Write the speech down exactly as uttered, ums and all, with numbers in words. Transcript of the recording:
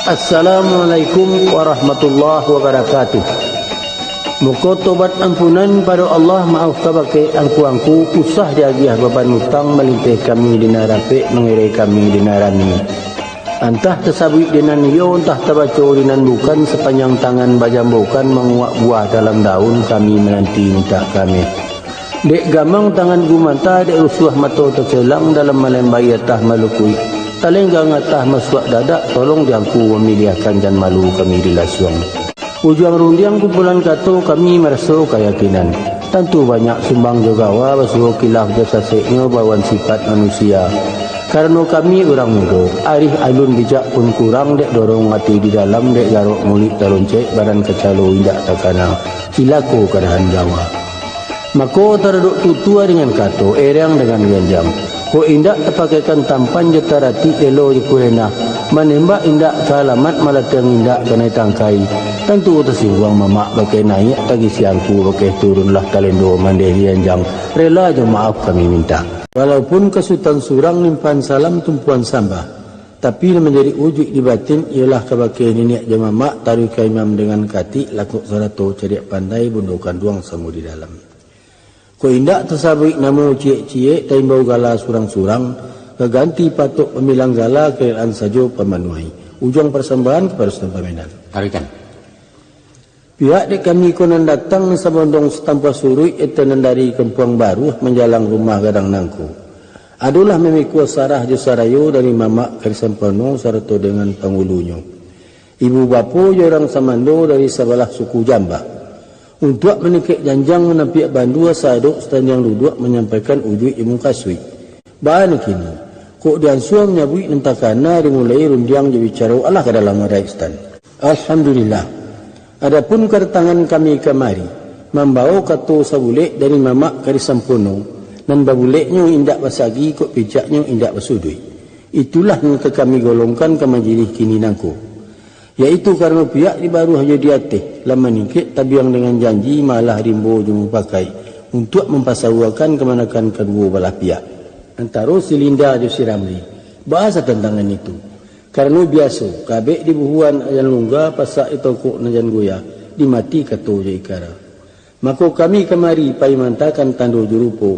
Assalamualaikum warahmatullahi wabarakatuh. Muko tobat ampunan pado Allah, maaf kabake angku-angku, usah diagiah baban utang, malinteh kami di nan rapek, mangirai kami di nan rami. Antah tasabuik di nan iyo, antah tabaco di nan bukan, sapanjang tangan bajambokan, manguak buah dalam daun, kami mananti mintak kami. Dek gamang tangan gumanta, dek rusuah mato tacelang, dalam malembai atah malukuik, talenggang atah masuak dadak, tolong di angku mamiliahkan, jan malu kami dilasuang. Ujuang rundiang kumpulan kato, kami maraso kayakinan. Tantu banyak sumbang jo gawa, basuo kilaf jo saseknyo, bawan sipat manusia. Karano kami urang mudo, arih alun bijak pun kurang, dek dorong ati di dalam, dek garok muluik taloncek, badan kacalo indak takana, cilako kadahan gawa. Mako, taradok tutua dengan kato, erang dengan ganjang. Kok indak tapakaikan tampan, jo taratik elo jo kurenah, manembak indak ka alamat, malatiang indak kanai tangkai, tantu tasingguang mamak bakeh naiak, tagisi angku bakeh turun, lah talendo mandeh di ranjang, rela jo maaf kami mintak. Walaupun kasutan surang, limpahan salam tumpuan sambah, tapi nan manjadi ujuik di batin, iyolah kabakeh niniak jo mamak, taruih ka imam dengan katik, lakok sarato cadiak pandai, bundo kanduang samo di dalam. Kok indak tasabuik namo ciek-ciek, taimbau gala surang-surang, gaganti patok pambilang gala, karelaan sajo pamanuahi. Ujuang parsambahan kapado Sutan Pamenan. Taruihkan. Pihak dek kami ko nan datang, nan sabondong satampuah suruik, eto nan dari Kampuang Baruah, manjalang rumah gadang nangko, adolah mamikua sarah jo sarayo dari mamak Kari Sampono sarato dengan pangulunyo, ibu bapo jo urang samando dari sabalah suku Jambak, untuak maningkek janjang, manampiak bandua, saadok satandiang duduak, manyampaikan ujuik jo mukasuik. Baa nan kini, kok diansua manyabuik nan takana, dimulai rundiang jo bicaro, alah ka dalam adaik Sutan. Alhamdulillah. Adapun kadatangan kami kamari, mambawo kato sabulek dari mamak Kari Sampono, nan babuleknyo indak basagi, kok picaknyo indak basuduik. Itulah nan ka kami golongkan ka majilih kini nangko, yaitu karano pihak di baruah jo di ateh lah maningkek tabiang dengan janji, malah rimbo jo mupakaik untuak mampasawuakan kamanakan kaduo balah pihak, antaro si Linda jo si Ramli. Baa satantangan itu? Karano biaso, kabek dibuhuan nan jan lungga, pasak ditokok nan jan goyah, dimati kato jo ikara. Mako kami kamari pai mantakan tando jo rupo,